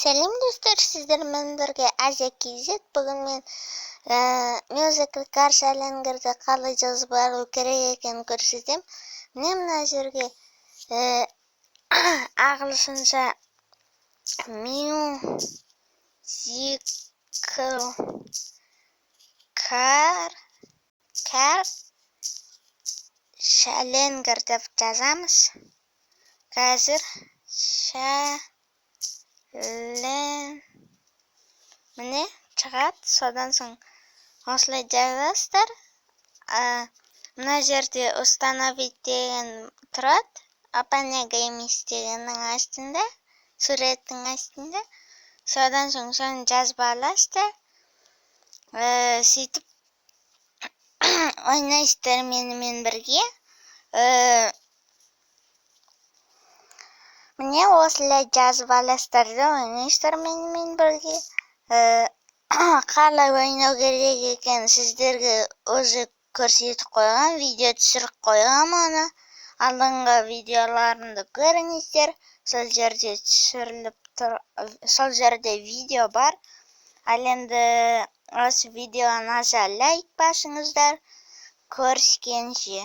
Сәлем, достар! Сіздермен бірге Азия KZ. Бүгін мен Musical Car Challenger'ді қалай жазып алу керек екенін көрсетемін. Міне, мына жерге ағылшынша Musical Car Challenger деп жазамыз. Қазір Чален, міне, шығады. Содан соң осылай жазасыздар. Мына жерде «Установить» деген тұрады, Open Games дегеннің астында, суреттің астында. Содан соң соны жазып аласыздар, сөйтіп ойнайсыздар менімен бірге. Міне, осылай жазып аласыздар да, ойнайсыздар менімен бірге. Қалай ойнау керек екенін сіздерге уже көрсетіп қойған, видео түсіріп қойғанмын. Оны алдыңғы видеоларымды көріңіздер, сол жерде түсіріліп тұр, сол жерде видео бар. Ал енді осы видеоны лайк басыңыздар. Көріскенше!